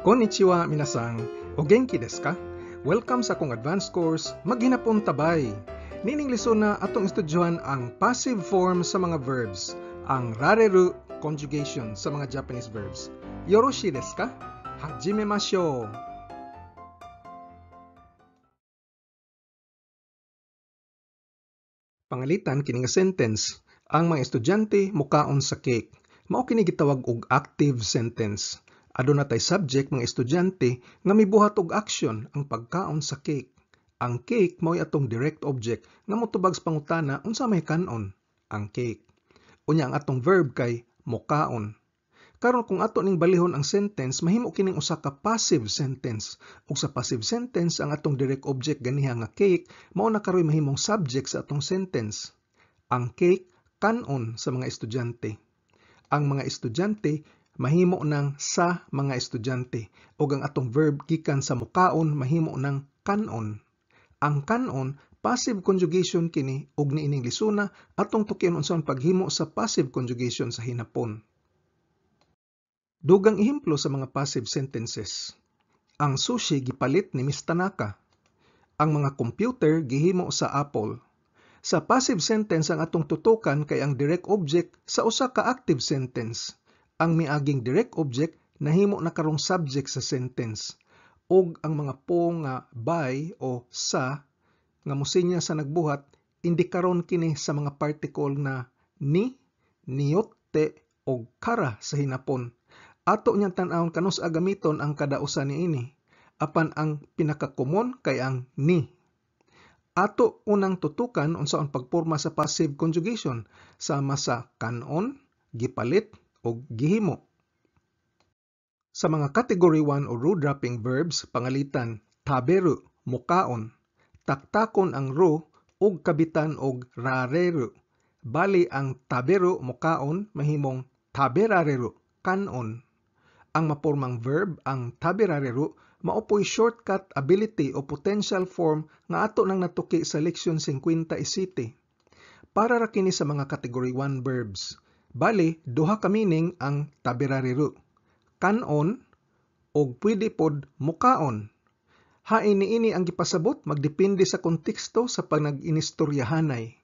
Konnichiwa, minasan. O genki desu ka? Welcome sa akong advanced course, Maghinapon Tabay. Nining lesson na atong estudyuhan ang passive form sa mga verbs, ang rareru conjugation sa mga Japanese verbs. Yoroshi desu ka? Hajimemashou. Pangalitan kini nga sentence, ang mga estudyante mukaon sa cake. Mao kini gitawag og active sentence. Aduna tay subject, mga estudyante, nga mibuhat og action, ang pagkaon sa cake. Ang cake mao'y atong direct object nga motubag sa pangutana unsa may kan-on, ang cake. Unya ang atong verb kay mukaon. Karon kung ato ning balihon ang sentence, mahimo kining usa ka passive sentence. Ug sa passive sentence, ang atong direct object ganiha nga cake mao na karoy mahimong subject sa atong sentence. Ang cake kan-on sa mga estudyante. Ang mga estudyante mahimo nang sa mga estudyante, ug ang atong verb gikan sa mukaon mahimo nang kan-on. Ang kan-on, passive conjugation kini, ug niining lisuna atong tukion unsaon paghimo sa passive conjugation sa hinapon. Dugang ehemplo sa mga passive sentences. Ang sushi gipalit ni Miss Tanaka. Ang mga computer gihimo sa Apple. Sa passive sentence, ang atong tutukan kay ang direct object sa usa ka active sentence. Ang miaging direct object nahimo na karong subject sa sentence, ug ang mga po nga by o sa nga mosinya sa nagbuhat indi karon kini sa mga particle na ni, niyotte og kara sa hinapon. Ato niyang tan-awon kanus-a gamiton ang kada usa niini. Apan ang pinakakomon kay ang ni. Ato unang tutukan unsaon pagporma sa passive conjugation sama sa kanon, gipalit og gihimo. Sa mga category 1 o ru-dropping verbs, pangalitan taberu, mukaon. Taktakon ang ru ug kabitan og rareru. Bali ang taberu, mukaon, mahimong taberareru, kanon. Ang mapormang verb, ang taberareru, maopoy shortcut ability o potential form nga ato nang natuki sa leksyon 57. Para ra kini sa mga category 1 verbs. Bali, duha ka meaning ang taberareru. Kanon og pwede pod mukaon. Hain niini ang gipasabot magdepende sa konteksto sa pag-inistoryahanay.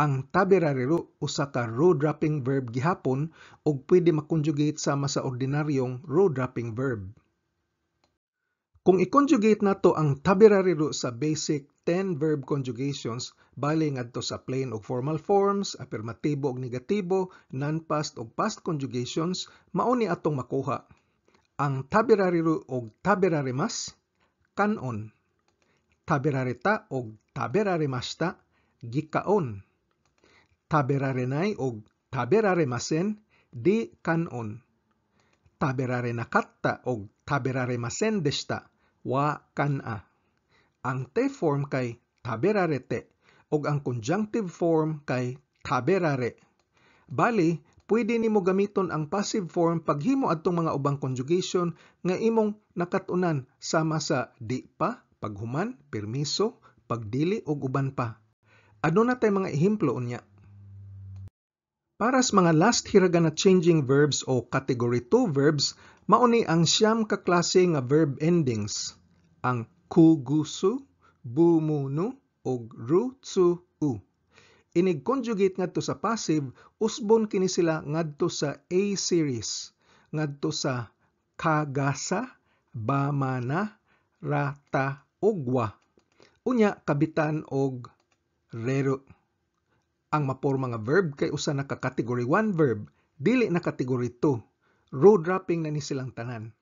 Ang taberareru usa ka ru-dropping verb gihapon ug pwede ma-conjugate sama sa ordinaryong ru-dropping verb. Kung i-conjugate nato ang taberareru sa basic 10 verb conjugations, bali ngadto sa plain ug formal forms, afirmatibo ug negatibo, non-past ug past conjugations, mao ni atong makuha. Ang taberareru ug taberaremasu, kanon. Taberareta ug taberaremashita, gikaon. Taberarenai og taberaremasen, di kanon. Taberarenakatta og taberaremasen deshita, wa kana. Ang te form kay taberarete ug ang conjunctive form kay taberare. Bali, pwede nimo gamiton ang passive form paghimo adtong mga ubang conjugation nga imong nakat-unan sama sa di pa, paghuman, permiso, pagdili ug uban pa. Aduna tay mga ehemplo unya. Para sa mga last hiragana changing verbs o category 2 verbs, mauni ang 9 ka klase nga verb endings. Ang kugusu, bumunu, ug ru-tsu-u. Inig conjugate ngadto sa passive, usbon kini sila ngadto sa A series, ngadto sa kagasa, bamana, rata, ug wa. Unya kabitan og reru. Ang maporma nga verb kay usa na ka category 1 verb, dili na category 2. Ru-dropping na ni silang tanan.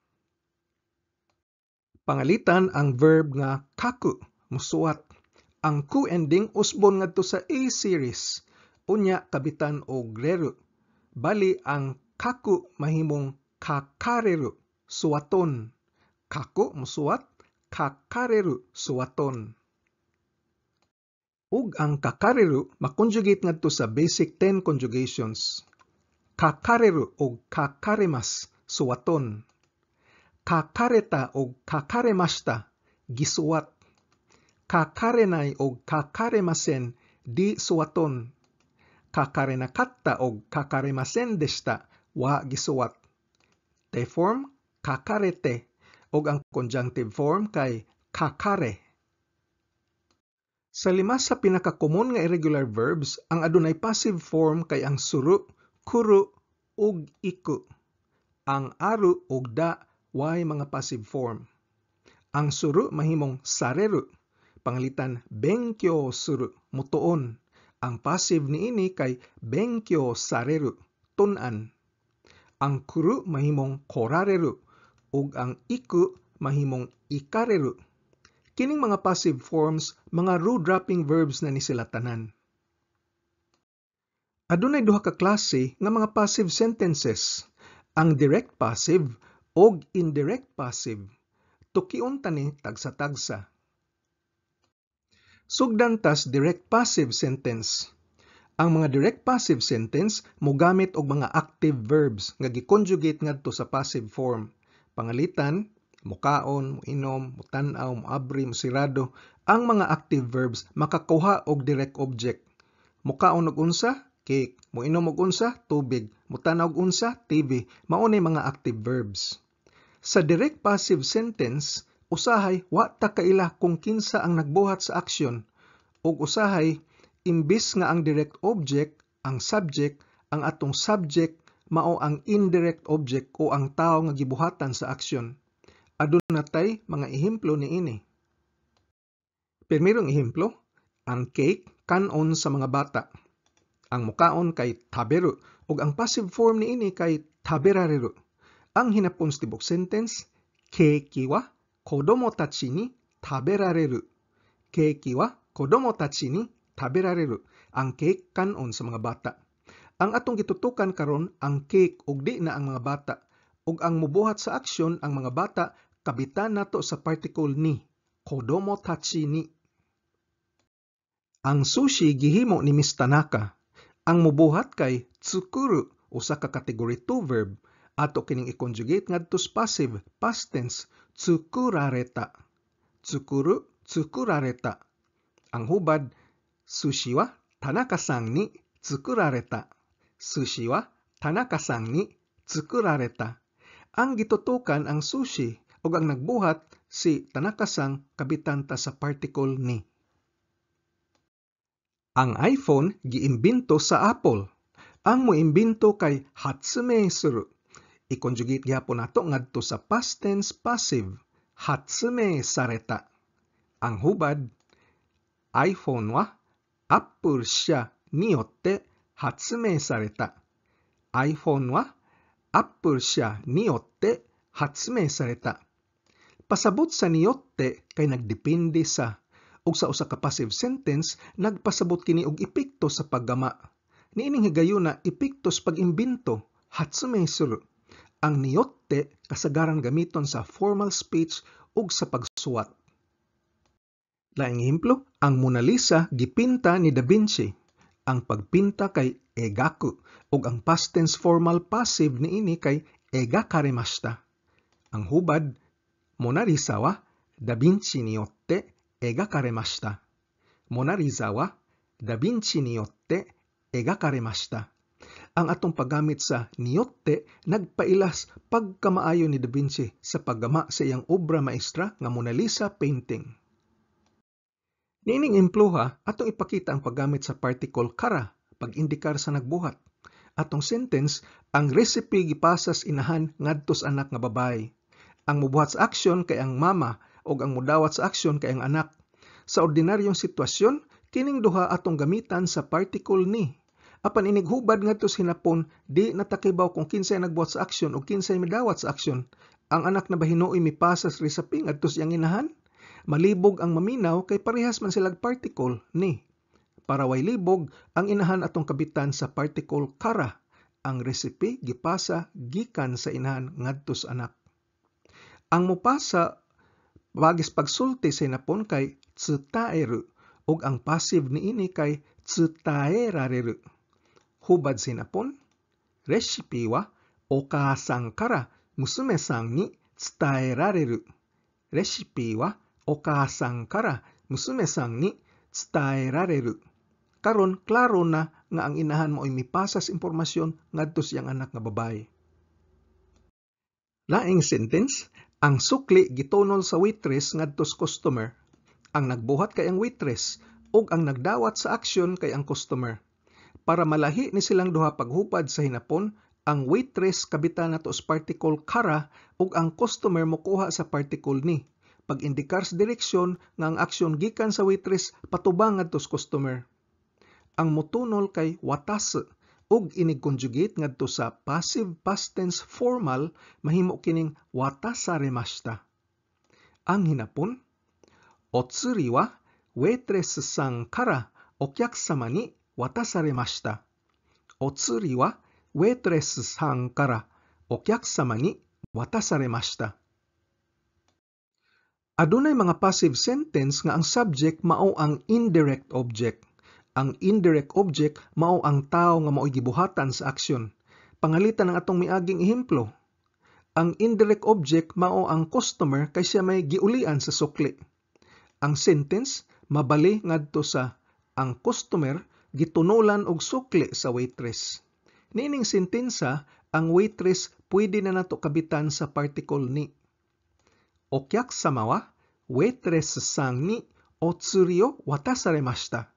Pangalitan ang verb nga kaku, musuwat. Ang ku ending usbon ngadto sa A series. Unya kabitan og reru. Bali ang kaku mahimong kakareru, suwaton. Kaku musuwat, kakareru, suwaton. Ug ang kakareru makonjugate ngadto sa basic 10 conjugations. Kakareru og kakaremasu, suwaton. Kakareta og kakaremashita, gisuwat. Kakarenai og kakaremasen, di suwaton. Kakarenakatta og kakaremasen deshita, wa gisuwat. Te form, kakarete. Ug ang conjunctive form kay kakare. Sa lima sa pinakakomon nga irregular verbs, ang adunay passive form kay ang suru, kuru, ug iku. Ang aru ug da way mga passive form. Ang suru mahimong sareru, pangalitan benkyo suru, mutuon. Ang passive niini kay benkyo sareru, tun-an. Ang kuru mahimong korareru ug ang iku mahimong ikareru. Kining mga passive forms, mga ru-dropping verbs na ni sila tanan. Adunay duha ka klase nga mga passive sentences, ang direct passive ug indirect passive. Tukion ta ni tagsa-tagsa. Sugdan tas direct passive sentence. Ang mga direct passive sentence mogamit og mga active verbs nga gi-conjugate ngadto sa passive form. Pangalitan, mukaon, muinom, mutan-aw, muabri, musirado. Ang mga active verbs makakuha og direct object. Mukaon og unsa? Cake. Muinom og unsa? Tubig. Mutan-aw og unsa? TV. Mao ni mga active verbs. Sa direct passive sentence, usahay wa ta kaila kung kinsa ang nagbuhat sa aksyon ug usahay imbis nga ang direct object ang subject, ang atong subject mao ang indirect object o ang tawo nga gibuhatan sa aksyon. Aduna tay mga ehemplo niini. Primerong ehemplo, ang cake kan-on sa mga bata. Ang mukaon kay taberu ug ang passive form niini kay taberareru. Ang hinapon sa tibok sentence, keki wa kodomo tachi ni taberareru. Keki wa kodomo tachi ni taberareru. Ang cake kan-on sa mga bata. Ang atong gitutukan karon ang cake ug di na ang mga bata. Ug ang mubuhat sa aksyon ang mga bata, kabitan nato sa particle ni, kodomo tachi ni. Ang sushi gihimo ni Miss Tanaka. Ang mubuhat kay tsukuru, usa ka category 2 verb. Ato kining i-conjugate ngadto sa passive, past tense, tsukurareta. Tsukuru, tsukurareta. Ang hubad, sushi wa Tanaka-san ni tsukurareta. Sushi wa Tanaka-san ni tsukurareta. Ang gitutukan ang sushi ug ang nagbuhat si Tanaka-san, kabitan ta sa particle ni. Ang iPhone giimbento sa Apple. Ang moimbento kay hatsume suru. I-conjugate gihapon nato ngadto sa past tense passive, hatsume sareta. Ang hubad, iPhone wa Apple sha ni yotte hatsume sareta. iPhone wa Apple sha ni yotte hatsume sareta. Pasabot sa niyotte kay nagdepende sa, ug sa usa ka passive sentence nagpasabot kini og epekto sa paggama. Niining higayuna, epekto sa pag-imbento, hatsume suru. Ang niyotte kasagaran gamiton sa formal speech ug sa pagsuwat. Laing ehemplo, ang Mona Lisa gipinta ni Da Vinci. Ang pagpinta kay egaku ug ang past tense formal passive niini kay egakaremashita. Ang hubad, Mona Lisa wa Da Vinci ni yotte egakaremashita. Mona Lisa wa Da Vinci ni yotte egakaremashita. Ang atong paggamit sa niyotte nagpailas pagkamaayo ni Da Vinci sa paggama sa iyang obra maestra nga Mona Lisa painting. Niining ehemploha, atong ipakita ang paggamit sa particle kara pag-indikar sa nagbuhat. Atong sentence, ang recipe gipasas inahan ngadto sa anak nga babaye. Ang mubuhat sa aksyon kay ang mama ug ang mudawat sa aksyon kay ang anak. Sa ordinaryong sitwasyon, kining duha atong gamitan sa particle ni. Apan inighubad ngadto sa hinapon, di na ta kahibaw kung kinsay nagbuhat sa aksyon o kinsay midawat sa aksyon. Ang anak na ba hinuoy mipasa sa recipe ngadto sa iyang inahan? Malibog ang maminaw kay parehas man silag particle ni. Para way libog, ang inahan atong kabitan sa particle kara. Ang recipe gipasa gikan sa inahan ngadto sa anak. Ang mupasa bagis pagsulti sa hinapon kay tsutaeru ug ang passive niini kay tsutaerareru. Hubad sa hinapon, recipe wa okasan kara musume-san ni tsutaerareru. Recipe wa okasan kara musume-san ni tsutaerareru. Karon klaro na nga ang inahan mao'y mipasa sa impormasyon ngadto sa iyang anak nga babaye. Laing sentence, Ang sukli gitunol sa waitress ngadto sa customer. Ang nagbuhat kay ang waitress ug ang nagdawat sa aksyon kay ang customer. Para malahi ni silang duha paghupad sa hinapon, ang waitress kabitan nato sa particle kara ug ang customer mokuha sa particle ni. Pag-indikar sa direksyon nga ang aksyon gikan sa waitress patubang ngadto sa customer. Ang motunol kay watasu ug inig-conjugate ngadto sa passive past tense formal, mahimo kining watasaremashita. Ang hinapon, otsuri wa waitress-san kara okyakusama ni watasaremashita. Otsuri wa waitress-san kara okyakusama ni watasaremashita. Adunay mga passive sentence nga ang subject mao ang indirect object. Ang indirect object mao ang tawo nga mao'y gibuhatan sa aksyon. Pangalitan ang atong miaging ehemplo. Ang indirect object mao ang customer kay siya may giulian sa sukli. Ang sentence mabali ngadto sa ang customer gitunulan og sukli sa waitress. Niining sentensa, ang waitress pwede na nato kabitan sa particle ni. Okyakusama wa waitress-san ni otsuri o watasaremashita.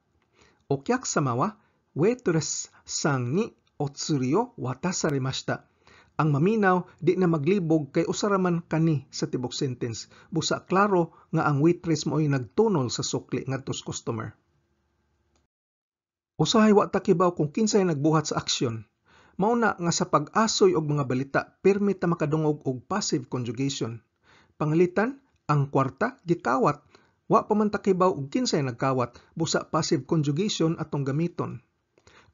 Okyakusama wa waitress-san ni otsuri o watasaremashita. Ang maminaw di na maglibog kay usa ra man kani sa tibok sentence. Busa klaro nga ang waitress mao'y nagtunol sa sukli ngadto sa customer. Usahay wa ta kibaw kung kinsay nagbuhat sa aksyon. Mao na nga sa pag-asoy og mga balita, pirmi ta makadungog og passive conjugation. Pangalitan, ang kwarta gikawat. Wa pa man ta kibaw og kinsay nagkawat, busa passive conjugation atong gamiton.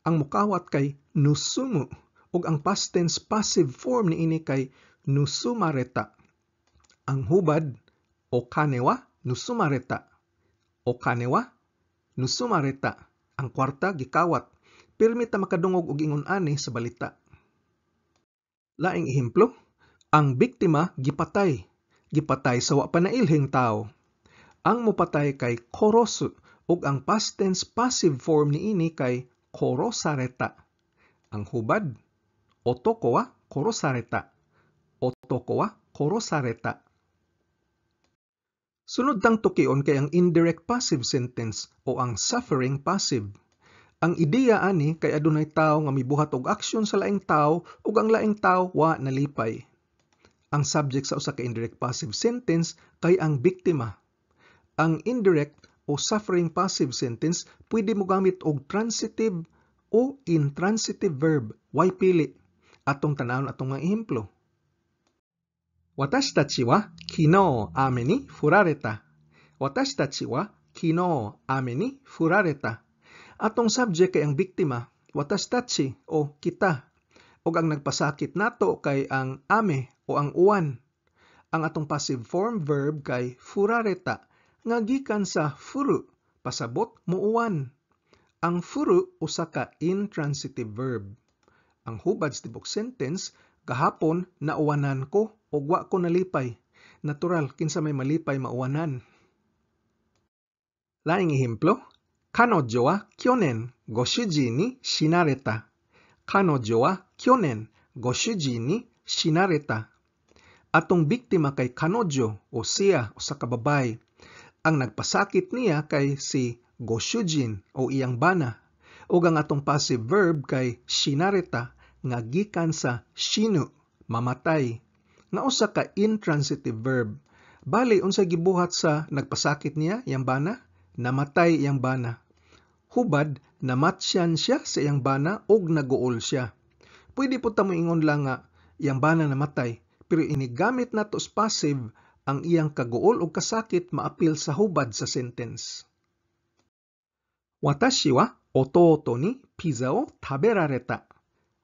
Ang mukawat kay nusumu ug ang past tense passive form niini kay nusumareta. Ang hubad, okane wa nusumareta. Okane wa nusumareta. Ang kwarta gikawat. Pirmi ta makadungog og ingon ani sa balita. Laing ehemplo, ang biktima gipatay. Gipatay sa wa pa nailhing tawo. Ang mopatay kay korosu ug ang past tense passive form niini kay korosareta. Ang hubad, otoko wa korosareta. Otoko wa korosareta. Sunod tang tukion kay ang indirect passive sentence o ang suffering passive. Ang ideya ani kay adunay tawo nga mibuhat og aksyon sa laing tawo ug ang laing tawo wa nalipay. Ang subject sa usa ka indirect passive sentence kay ang biktima. Ang indirect o suffering passive sentence pwede mogamit og transitive o intransitive verb, way pili. Atong tan-awon atong mga ehemplo. Watashi tachi wa kino ame ni furareta. Watashi tachi wa kino ame ni furareta. Atong subject kay ang biktima, watashi tachi o kita. Ug ang nagpasakit nato kay ang ame o ang uwan. Ang atong passive form verb kay furareta nga gikan sa furu, pasabot muuwan. Ang furu usa ka intransitive verb. Ang hubad sa tibok sentence, gahapon nauwanan ko ug wa ko nalipay. Natural, kinsa may malipay mauwanan. Laing ehemplo, kanojo wa kyonen goshujin ni shinareta. Kanojo wa kyonen goshujin ni shinareta. Atong biktima kay kanojo o siya, usa ka babaye. Ang nagpasakit niya kay si goshujin o iyang bana. Ug ang atong passive verb kay shinareta nga gikan sa shinu, mamatay, nga usa ka intransitive verb. Bali, unsay gibuhat sa nagpasakit niya, iyang bana? Namatay iyang bana. Hubad, namatsyan siya sa iyang bana ug naguol siya. Pwede pud ta moingon lang nga iyang bana namatay, pero inigamit nato sa passive, ang iyang kaguol og kasakit maapil sa hubad sa sentence. Watashi wa otouto ni pizza o taberareta.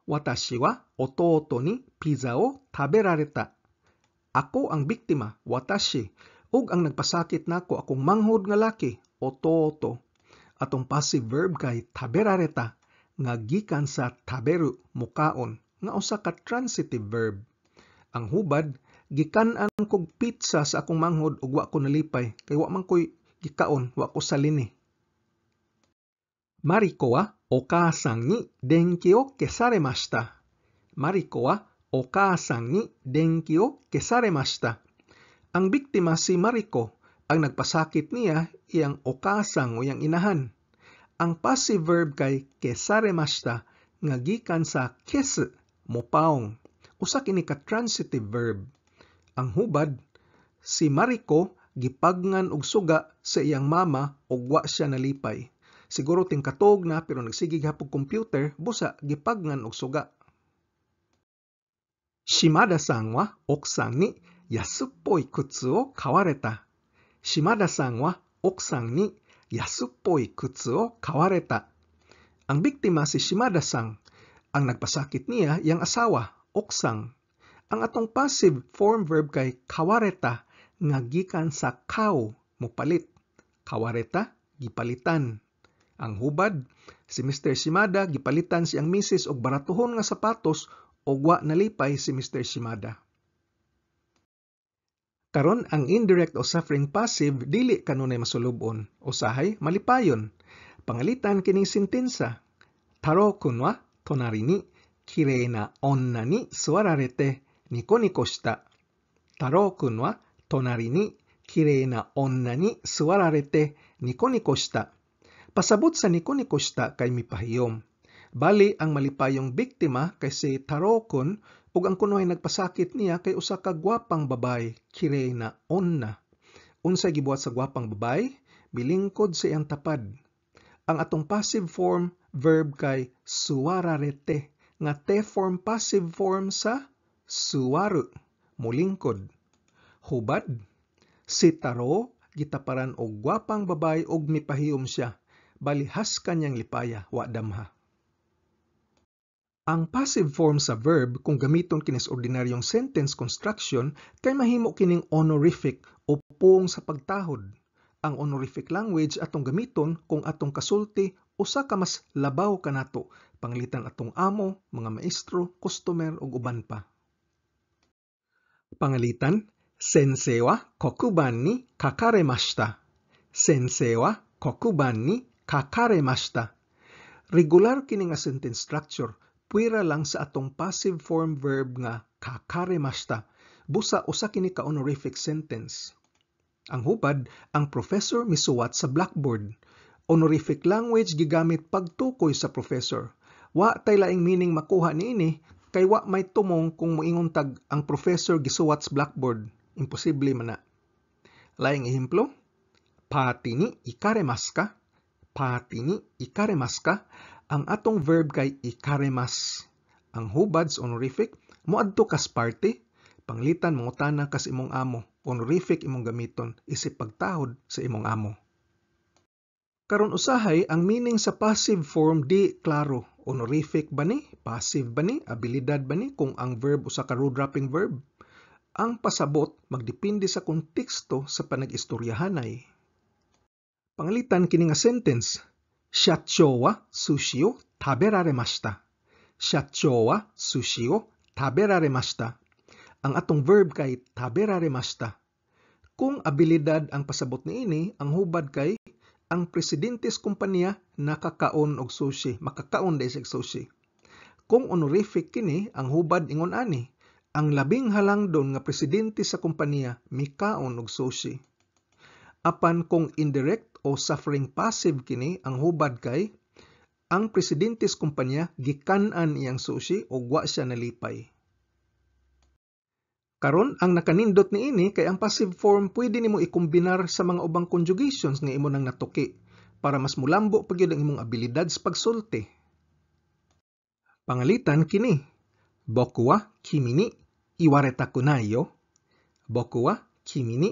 Watashi wa otouto ni pizza o taberareta. Ako ang biktima, watashi, ug ang nagpasakit nako akong manghod nga laki, otouto. Atong passive verb kay taberareta nga gikan sa taberu, mukaon, nga usa ka transitive verb. Ang hubad, gikan-an kog pizza sa akong manghod ug wa ko nalipay kay wa man koy gikaon, wa ko salini. Mariko wa okaasan ni denki o kesaremashita. Mariko wa okaasan ni denki o kesaremashita. Ang biktima si Mariko, ang nagpasakit niya iyang okasang o iyang inahan. Ang passive verb kay kesaremashita nga gikan sa kesu, mopaong. Usa kini ka transitive verb. Ang hubad, si Mariko gipagngan og suga sa iyang mama ug wa siya nalipay. Siguro tingkatog na pero nagsige gihapon computer, busa gipagngan og suga. Shimada-san wa okusan ni yasuppoi kutsu o kawareta. Shimada-san wa okusan ni yasuppoi kutsu o kawareta. Ang biktima si Shimada-san. Ang nagpasakit niya iyang asawa, okusan. Ang atong passive form verb kay kawareta nga gikan sa kau, mopalit. Kawareta, gipalitan. Ang hubad, si Mr. Shimada gipalitan siyang misis og baratuhon nga sapatos ug wa nalipay si Mr. Shimada. Karon ang indirect o suffering passive dili kanunay masulub-on, usahay malipayon. Pangalitan kining sentensa. Taro kun wa tonari ni kirei na onna ni suwararete nikoniko shita. Taro kun wa tonari ni kirei na onna ni suwararete nikoniko shita. Pasabot sa nikoniko shita kay mipahiyom. Bali ang malipayong biktima kay si Taro-kun ug ang kunohay nagpasakit niya kay usa ka gwapang babay, kirei na onna. Unsay gibuhat sa gwapang babay? Milingkod sa iyang tapad. Ang atong passive form verb kay suwararete nga te form passive form sa suwaru, mulingkod. Hubad, si Taro gitaparan og gwapang babay ug mipahiyom siya. Bali has kanyang lipaya, wa damha. Ang passive form sa verb kung gamiton kini sa ordinaryong sentence construction kay mahimo kining honorific o puong sa pagtahod. Ang honorific language atong gamiton kung atong kasulti usa ka mas labaw kanato, panglitan atong amo, mga maestro, customer ug uban pa. Pangalitan, sensei wa kokuban ni kakaremashita. Sensei wa kokuban ni kakaremashita. Regular kini nga sentence structure, puwera lang sa atong passive form verb nga kakaremashita. Busa usa kini ka honorific sentence. Ang hubad, ang professor misuwat sa blackboard. Honorific language gigamit pagtukoy sa professor. Wa tay laing meaning makuha niini kay wa may tumong kung moingon tag ang professor gisuwat sa blackboard. Imposible man na. Laing ehemplo, party ni ikaremasu ka? Party ni ikaremasu ka? Ang atong verb kay ikaremasu. Ang hubad sa honorific, moadto kas party, panglitan mangutana kas imong amo, honorific imong gamiton isip pagtahod sa imong amo. Karon usahay ang meaning sa passive form di klaro. Honorific ba ni? Passive ba ni? Abilidad ba ni kung ang verb usa ka ru-dropping verb? Ang pasabot magdepende sa konteksto sa panag-istoryahanay. Pangalitan kini nga sentence. Shacho wa sushi o taberaremashita. Shacho wa sushi o taberaremashita. Ang atong verb kay taberaremashita. Kung abilidad ang pasabot niini, ang hubad kay ang presidente sa kompanya nakakaon og sushi, makakaon diay siya og sushi. Kung honorific kini, ang hubad ingon ani, ang labing halangdon nga presidente sa kompanya mikaon og sushi. Apan kung indirect o suffering passive kini, ang hubad kay ang presidente sa kompanya gikan-an iyang sushi ug wa siya nalipay. Karon ang nakanindot niini kay ang passive form pwede nimo ikombinar sa mga ubang conjugations nga imo nang natuki para mas mulambo pa gyud ang imong abilidad sa pagsulti. Pangalitan kini. Boku wa kimi ni iwaretakunai yo. Boku wa kimi ni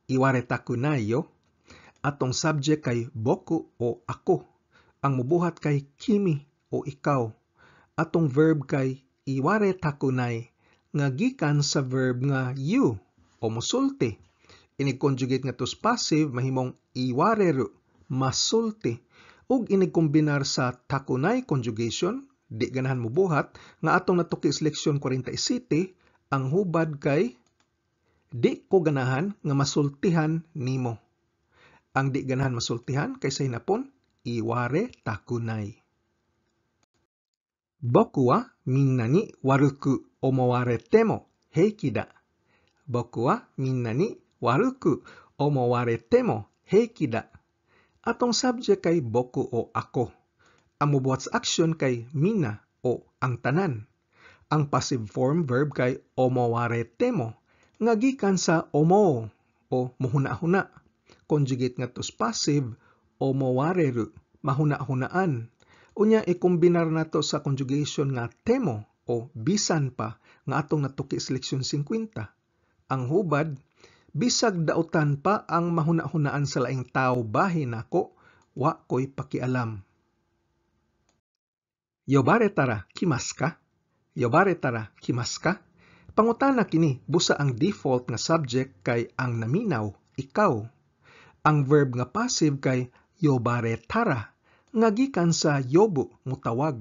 iwaretakunai yo. Atong subject kay boku o ako. Ang mubuhat kay kimi o ikaw. Atong verb kay iwaretakunai nga gikan sa verb nga you o musulti. Inig-conjugate nga sa passive mahimong iwareru, masulti. Ug inig-kombinar sa takunay conjugation, di ganahan mubuhat, nga atong natuki sa leksyon 47, ang hubad kay di ko ganahan nga masultihan nimo. Ang di ganahan masultihan kay sa hinapon, iware takunay. Boku wa minna ni waruku omowaretemo heiki da. Boku wa minna ni waruku omowaretemo heiki da. Atong subject kay boku o ako. Ang mobuhat sa action kay minna o ang tanan. Ang passive form verb kay omowaretemo nga gikan sa omo o muhuna-huna. Conjugate ngadto sa passive omowareru, mahuna-hunaan. Unya ikombinar nato sa conjugation nga temo o bisan pa nga atong natuki sa leksyon 50. Ang hubad, bisag dautan pa ang mahuna-hunaan sa laing tawo bahin nako, wa ko'y pakialam. Yobaretara kimasu ka? Yobaretara kimasu ka? Pangutana kini busa ang default nga subject kay ang naminaw, ikaw. Ang verb nga passive kay yobaretara nga gikan sa yobu, mutawag.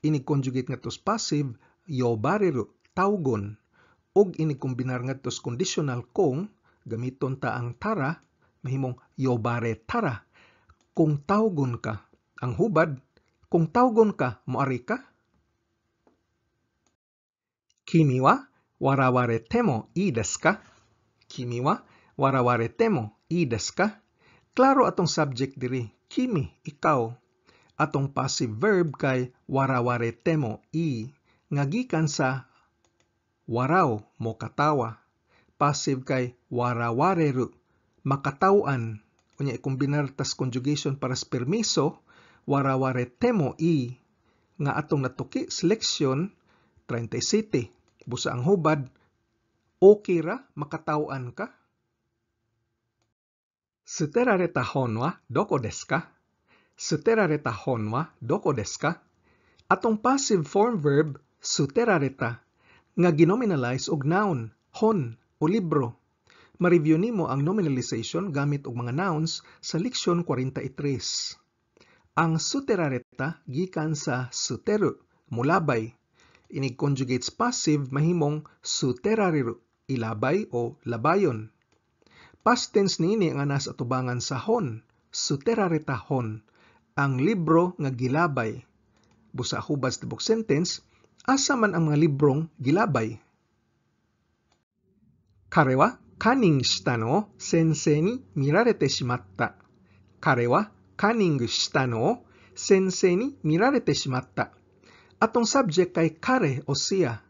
Inig conjugate ngadto sa passive yobareru, tawgon. Ug inig kombinar ngadto sa conditional kung gamiton ta ang tara, mahimong yobaretara, kung tawgon ka. Ang hubad, kung tawgon ka, moari ka? Kimi wa warawaretemo ii desu ka? Kimi wa warawaretemo ii desu ka? Klaro atong subject diri, kimi, ikaw. Atong passive verb kay warawaretemo ii, nga gikan sa waraw, mo katawa. Passive kay warawareru, makataw-an. Unya ikombinar tas conjugation para sa permiso, warawaretemo ii, nga atong natuki sa leksyon 37. Busa ang hubad, okay ra makataw-an ka? Suterareta hon wa doko desu ka? Suterareta hon wa doko desu ka? Atong passive form verb suterareta nga ginominalize og noun, hon o libro. Ma-review nimo ang nominalization gamit og mga nouns sa leksyon 43. Ang suterareta gikan sa suteru, mulabay. Inig conjugates passive mahimong suterareru, ilabay o labayon. Past tense niini nga nasa atubangan sa hon, suterareta hon, ang libro nga gilabay. Busa hubad sa tibok sentence, asa man ang mga librong gilabay? Kare wa kaning shita no o sensei ni mirarete shimatta. Kare wa kaning shita no o sensei ni mirarete shimatta. Atong subject kay kare o siya.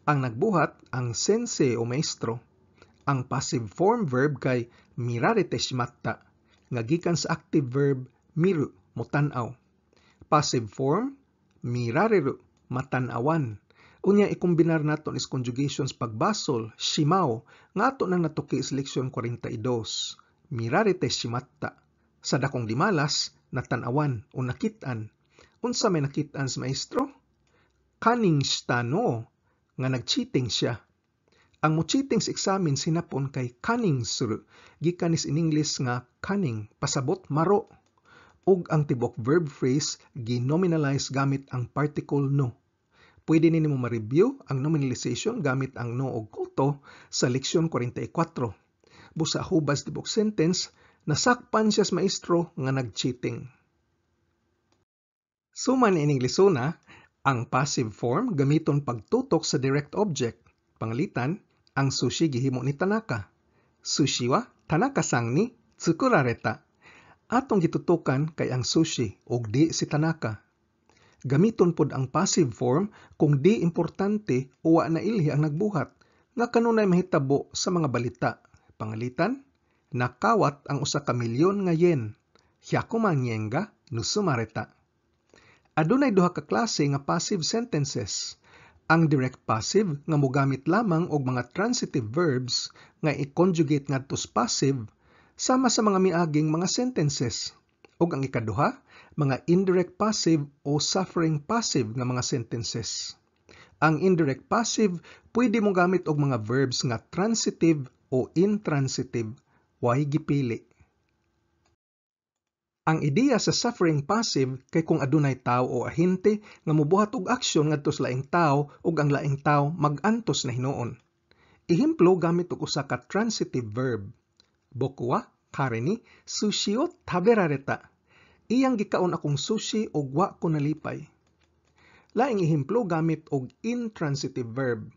Ang nagbuhat ang sensei o maestro. Ang passive form verb kay mirarete shimatta, nga gikan sa active verb miru, motan-aw. Passive form mirareru, matan-awan. Unya ikombinar nato is conjugations pagbasol, shimau, nga ato nang natuki sa leksyon 42. Mirarete shimatta. Sa dakong dimalas, natan-awan o nakit-an. Unsa may nakit-an sa maestro? Kaning shita no, nga nag-cheating siya. Ang mo-cheating sa examen sinapon kay kaning suru, gikan is in English nga cunning, pasabot maro. Ug ang tibok verb phrase ginominalize gamit ang particle no. Pwede nimo ma-review ang nominalization gamit ang no og koto sa leksyon 44. Busa hubad sa tibok sentence, nasakpan siya sa maestro nga nag-cheating. Suman ining lesona, ang passive form gamiton pagtutok sa direct object. Pangalitan, ang sushi gihimo ni Tanaka. Sushi wa Tanaka-san ni tsukurareta. Atong gitutukan kay ang sushi ug di si Tanaka. Gamiton pod ang passive form kung di importante o wa na ilhi ang nagbuhat, nga kanunay mahitabo sa mga balita. Pangalitan, nakawat ang usa ka milyon nga yen. Hyakuman yen ga nusumareta. Adunay duha ka klase nga passive sentences. Ang direct passive nga mogamit lamang og mga transitive verbs nga i-conjugate ngadto sa passive sama sa mga miaging mga sentences. Ug ang ikaduha, mga indirect passive o suffering passive nga mga sentences. Ang indirect passive pwede mo gamit og mga verbs nga transitive o intransitive, way gipili. Ang ideya sa suffering passive kay kung adunay tawo o ahente nga mobuhat og aksyon ngadto sa laing tawo ug ang laing tawo mag-antos na hinuon. Ehemplo gamit og usa ka transitive verb. Boku wa kare ni sushi o taberareta. Iyang gikaon akong sushi ug wa ko nalipay. Laing ehemplo gamit og intransitive verb.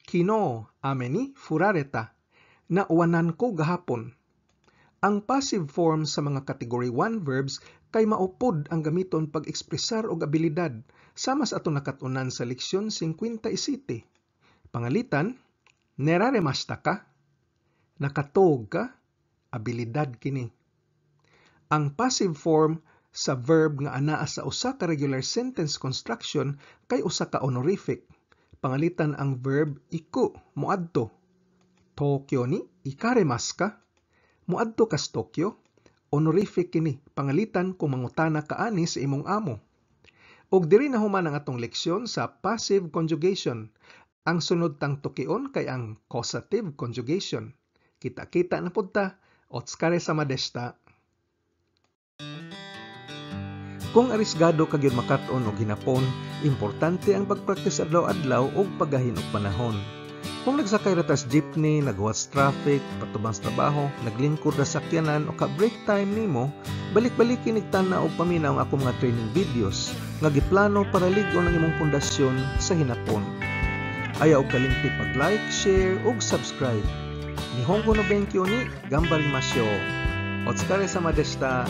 Kino ame ni furareta. Nauwanan ko gahapon. Ang passive form sa mga category 1 verbs kay maupod ang gamiton pag-ekspresar og abilidad, sama sa atong nakat-unan sa leksyon 57. Pangalitan, neraremashita ka? Nakatuog ka? Abilidad kini. Ang passive form sa verb nga anaa sa usa ka regular sentence construction kay usa ka honorific. Pangalitan ang verb iku, moadto. Tokyo ni ikaremasu ka? Moadto kas Tokyo? Honorific kini. Pangalitan kung mangutana ka ani sa imong amo. Ug diri na human ang atong leksyon sa passive conjugation. Ang sunod tang tukion kay ang causative conjugation. Kita-kita na pud ta. Otsukaresama deshita. Kung arisgado ka gyud makat-on og hinapon, importante ang pagpraktis adlaw-adlaw ug paggahin og panahon. Kung nagsakay ra tas jeepney, naghuwat sa traffic, patubang sa trabaho, naglingkod ra sa sakyanan o ka break time nimo, balik-baliki nig tan-aw og paminaw ang akong mga training videos nga giplano para lig-on ang imong pundasyon sa hinapon. Ayaw og kalimti pag-like, share ug subscribe. Nihongo no benkyo ni gambarimasho. Otsukaresama deshita.